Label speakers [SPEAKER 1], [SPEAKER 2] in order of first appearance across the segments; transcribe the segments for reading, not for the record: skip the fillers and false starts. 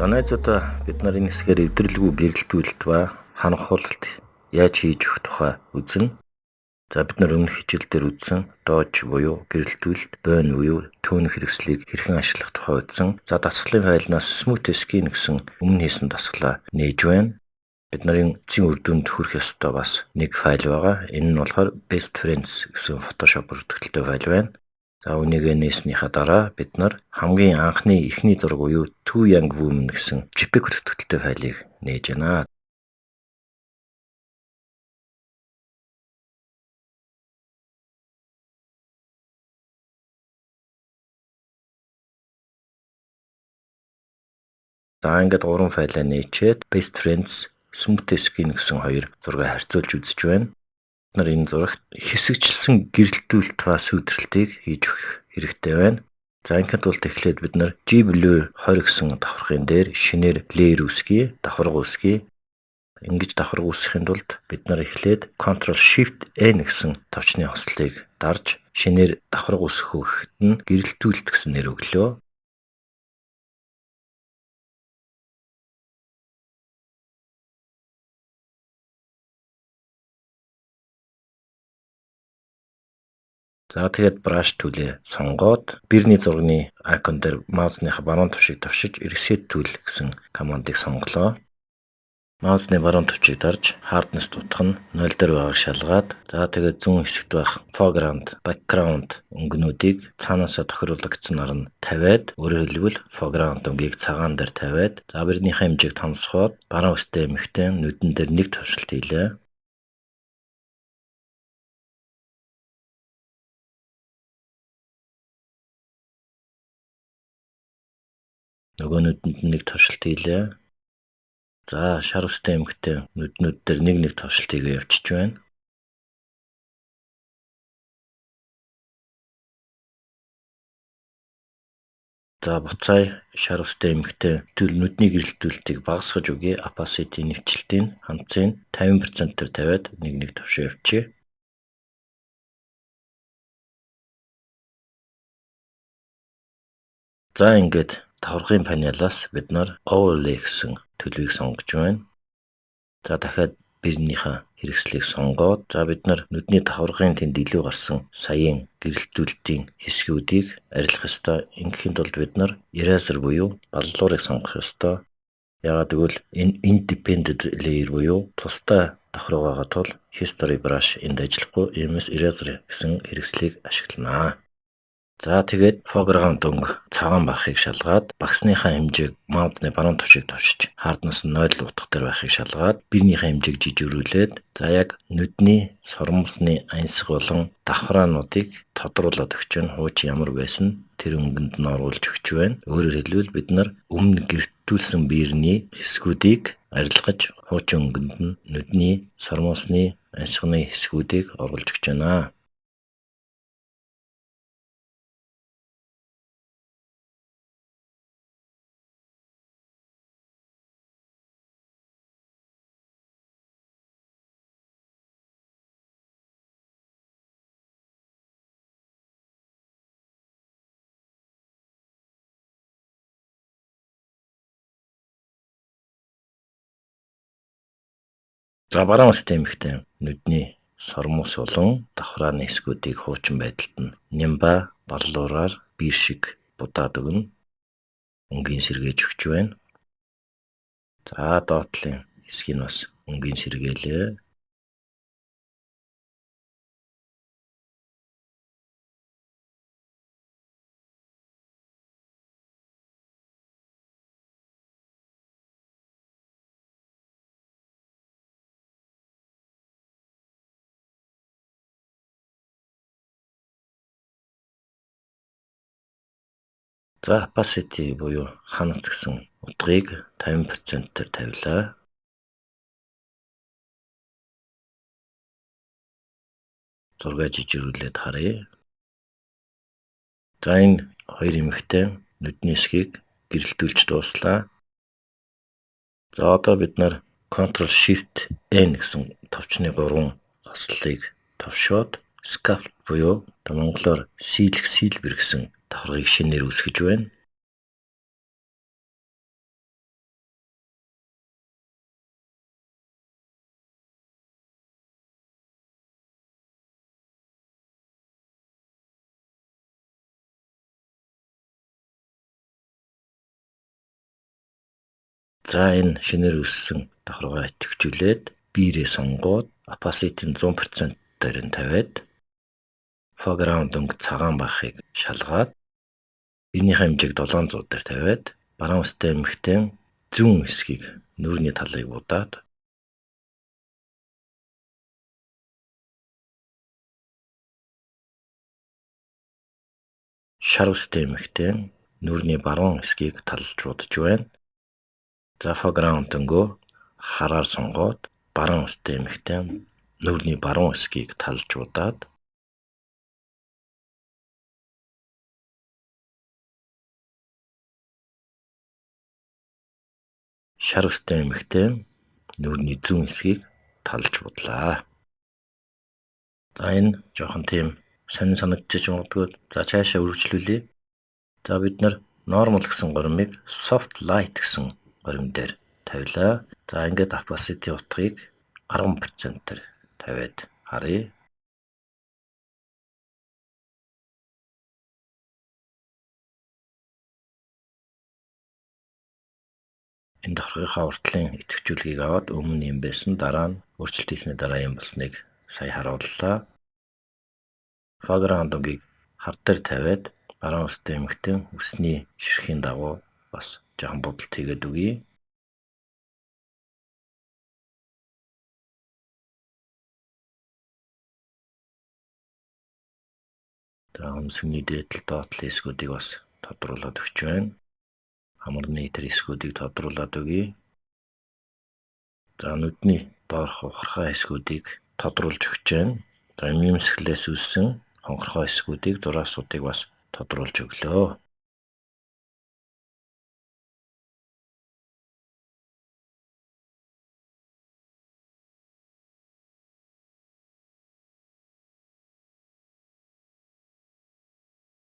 [SPEAKER 1] Найзуудаа, бид нар энэ хэсгээр эвдрэлгүй гэрэлтүүлэлт ба ханхуулалт яаж хийж өгөх тухай үзнэ. За, бид нар өмнөх хичээл дээр үзсэн dodge буюу гэрэлтүүлэлт, burn буюу төөнөх хэрэгслийг хэрхэн ашиглах тухай үзсэн. За, дасгалын файлнаас smooth skin гэсэн өмнө хийсэн дасгалаа нээж байна. Бид нарын эцсийн үр дүнд хүрэх ёстой бас нэг файл байгаа. Энэ нь болохоор best friends гэсэн Photoshop бүртгэлтэй файл байна. За, үүнийг нээснийхаа дараа бид нар хамгийн анхны эхний зураг буюу Two Young Women гэсэн JPEG бүртгэлтэй файлыг нээж байна. За, ингээд гурван файлаа нээчээд Best Friends, Smooth Skin гэсэн хоёр зургийг харьцуулж үзэж байна. Бид нар энэ зурагт хэсэгчилсэн гэрэлтүүлэлт ба сүүдрэлтийг хийж өгөх хэрэгтэй байна. За, ингэхэд тулд эхлээд бид нар G Blue 20 гэсэн давхаргын дээр шинээр layer үүсгэе, давхарга үүсгэе. Ингэж давхарга үүсгэхийн тулд бид нар эхлээд Ctrl Shift N гэсэн товчны хослолыг дарж шинээр давхарга үүсгэх гэхэд нь гэрэлтүүлэлт гэсэн нэр өглөө. За, тэгээд brush tool ээ сонгоод бирний зургийн icon дээр маусныхаа баруун товшийг товшиж reset tool гэсэн командыг сонголоо. Маусны баруун товчийг дарж hardness утга нь 0 дээр байгааг шалгаад, за, тэгээд зүүн хэсэгт байх foreground, background өнгөнүүдийг цаанаасаа тохируулагдсанаар нь тавиад, өөрөөр хэлбэл foreground өнгийг цагаан дээр тавиад, за, бирнийхээ хэмжээг томсгоод баруун үстэй эмэгтэй нүдэн дээр нэг товшилт хийлээ. Нөгөө нүдэнд нэг товшилт хийлээ. За, шар үстэй эмэгтэй нүднүүд дээр нэг нэг товшилт хийгээ явчихж байна. За, буцаая шар үстэй эмэгтэй төл нүдний гэрэлтүүлэлтийг багасгаж өгье. Opacity нэвчлэлтийн ханцыг 50%-ээр тавиад нэг нэг товшоо явчихъя. За, ингээд давхаргын панелаас бид нар overlay гэсэн төлөвийг сонгож байна. За, дахиад бирнийхээ хэрэгслийг сонгоод, за, бид нар нүдний давхаргын тэнд илүү гарсан саяын гэрэлтүүлэлтийн хэсгүүдийг арилгах ёстой. Ингэхийн тулд бид нар eraser буюу баллуурыг сонгох ёстой. Яагаад гэвэл энэ independent layer буюу тусдаа давхарга байгаа тул history brush энд ажиллахгүй. Иймээс eraser гэсэн хэрэгслийг ашиглана. За, тэгээд foreground өнгө цагаан байхыг шалгаад, багсныхаа хэмжээг маусны баруун товчийг товшиж hardness нь 0 утга дээр байхыг шалгаад, бирнийхээ хэмжээг жижигрүүлээд, за, яг нүдний сормуусны ансга болон давхраануудыг тодруулаад өгч байна. Хуучин ямар байсан тэр өнгөнд нь оруулж өгч байна. Өөрөөр хэлбэл бид нар өмнө гэрэлтүүлсэн бирний хэсгүүдийг арилгаж хуучин өнгөнд нь нүдний сормуусны ансганы хэсгүүдийг оруулж өгч байна. За, баруун үстэй эмэгтэй нүдний сормуус болон давхрааны хэсгүүдийг хуучин байдалд нь нямба баллуураар биер шиг будаад өгнө. Өнгийн сэргээж өгч байна. За, доод талын хэсгийг бас өнгийн сэргээлээ. За, opacity буюу ханац гэсэн утгыг 50%-ээр тавилаа. Зургаа жижигрүүлээд харъя. За, энэ хоёр эмэгтэй нүдний хэсгийг гэрэлтүүлж дууслаа. За, одоо бид нар Ctrl Shift N гэсэн товчны гурван хослолыг товшоод sculpt буюу монголоор сийлэх сийлбэр гэсэн давхаргыг шинээр үүсгэж байна. За, энэ шинээр үүссэн давхаргаа идэвхжүүлээд бийрээ сонгоод opacity-н 100% дээр нь тавиад, foreground өнгө цагаан байхыг шалгаад, энийхээ хэмжээг 700 дээр тавиад, баруун үстэй эмэгтэй зүүн хэсгийг, нүүрний талыг будаад, шар үстэй эмэгтэй нүүрний баруун хэсгийг талж будаж байна. За, foreground өнгөө хараар сонгоод, баруун үстэй эмэгтэй нүүрний баруун хэсгийг талж будаад, шар үстэй эмэгтэй нүүрний зүүн хэсгийг талж будлаа. За, энэ жоохон тийм сонин санагдчих магадгүй. За, цаашаа үргэлжлүүлье. За, бид нар normal гэсэн горимыг soft light гэсэн горим дээр тавилаа. За, ингээд opacity утгыг 10%-ээр тавиад харъя. Энэ давхаргынхаа уртлын идэвхжүүлгийг аваад, өмнө юм байсан, дараа нь өөрчлөлт хийсний дараа юм болсныг сая харууллаа. Foreground өнгийг хар дээр тавиад, баруун үстэй эмэгтэй үсний ширхийн дагуу бас жоохон будалт хийгээд өгье. За, өмсгний дээд тал, доод талын хэсгүүдийг бас тодруулаад өгч байна. Хамарны тэр хэсгүүдийг тодруулаад өгье. За, нүдний доорх ухархай хэсгүүдийг тодруулж өгч байна. За, эмнэмсэглээс үүссэн хонхорхой хэсгүүдийг, зураасуудыг бас тодруулж өглөө.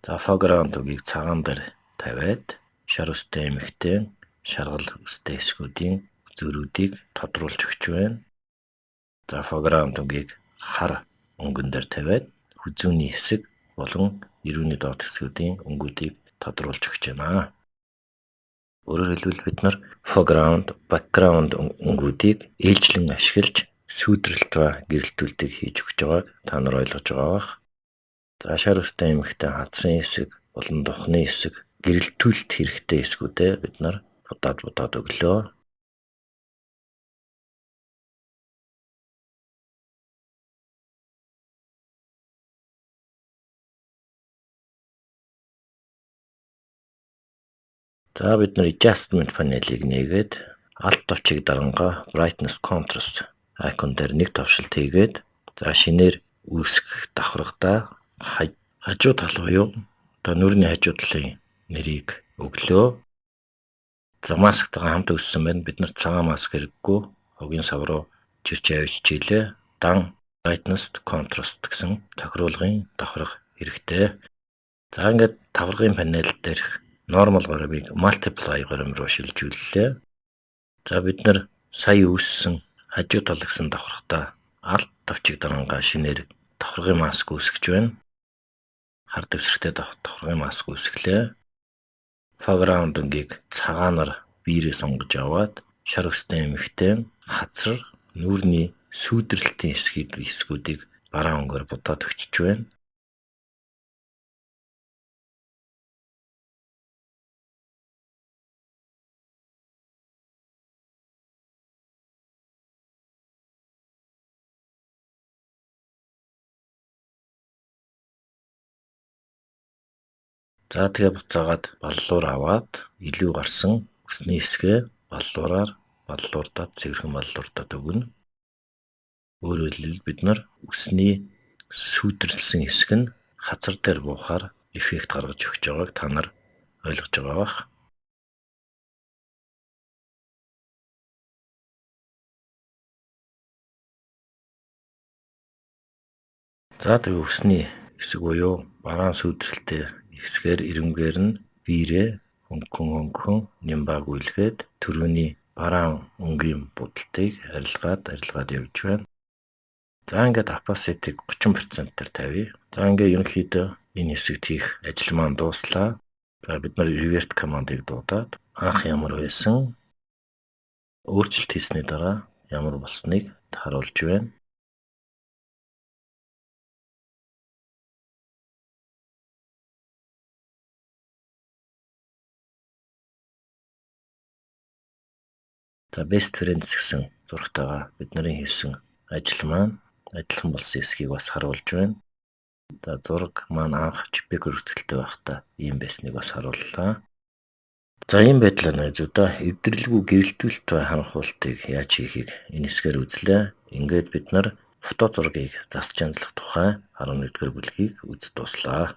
[SPEAKER 1] За, foreground өнгийг цагаан дээр тавиад, шар үстэй эмэгтэй шаргал үстэй хэсгүүдийн зөрүүдийг тодруулж өгч байна. За, foreground өнгийг хар өнгөн дээр тавиад, хүзүүний хэсэг болон эрүүний доод хэсгүүдийн өнгүүдийг тодруулж өгч байна. Өөрөөр хэлбэл, бид нар foreground, background өнгүүдийг ээлжлэн ашиглаж сүүдрэлт ба гэрэлтүүлтийг хийж өгч байгааг та нар ойлгож байгаа байх. За, шар үстэй эмэгтэй хазрын хэсэг болон духны хэсэг, гэрэлтүүлэлт хэрэгтэй хэсгүүдээ бид нар будаад будаад өглөө. За, бид нар adjustment панелийг нээгээд, Alt товчийг дарангаа brightness contrast icon дээр нэг товшилт хийгээд, за, шинээр үүсгэх давхаргадаа хажуу тал буюу одоо нүүрний хажуу талын нэрийг өглөө. За, масктайгаа хамт үүссэн байна. Бид нар цагаан маск хэрэггүй. Хогийн сав руу чирч авчижээ. Дан brightness contrast гэсэн тохируулгын давхарга хэрэгтэй. За, ингээд таваргын панел дээрх normal горимыг multiply горим руу шилжүүллээ. За, бид нар сая үүссэн хажуу тал гэсэн давхаргадаа Alt товчийг дарангаа шинээр давхаргын маск үүсгэж байна. Хар дэвсгэртэй давхаргын маск үүсгэлээ. Foreground өнгийг цагаанаар биерээ сонгож аваад, шар үстэй эмэгтэй хазар нүүрний сүүдрэлтийн хэсгүүдийг бараан өнгөөр будаад өгчөж байна. За, тэгээ буцаагаад баллуур аваад, илүү гарсан үсний хэсгээ баллуураар баллуурдаад, цэвэрхэн баллуурдаад өгнө. Өөрөөр хэлбэл, бид нар үсний сүүдрэлсэн хэсэг нь хазар дээр буухаар эффект гаргаж өгч байгааг та нар ойлгож байгаа байх. За, тэгээ үсний хэсэг буюу бараан сүүдрэлтэй хэсгээр ирэмгээр нь биерээ хөнгөн хөнгөн нямбаа гүйлгээд, түрүүний бараан өнгийн будалтыг арилгаад арилгаад явж байна. За, ингээд opacity-г 30%-аар тавья. За, ингээд ерөнхийдөө энэ хэсэгт хийх ажил маань дууслаа. За, бид нар revert командыг дуудаад анх ямар байсан Өөрчлөлт хийсний дараа ямар болсныг харуулж байна. За, best friends гэсэн зурагтайгаа бидний хийсэн ажил маань адилхан болсон хэсгийг бас харуулж байна. За, зураг маань анх JPEG өргөтгөлтэй байхдаа ийм байсныг бас харууллаа. За, ийм байдлаар найзуудаа, эвдрэлгүй гэрэлтүүлэлт ба харанхуултыг яаж хийхийг энэ хэсгээр үзлээ. Ингээд бид нар фото зургийг засаж янзлах тухай 11-р бүлгийг үзэж дууслаа.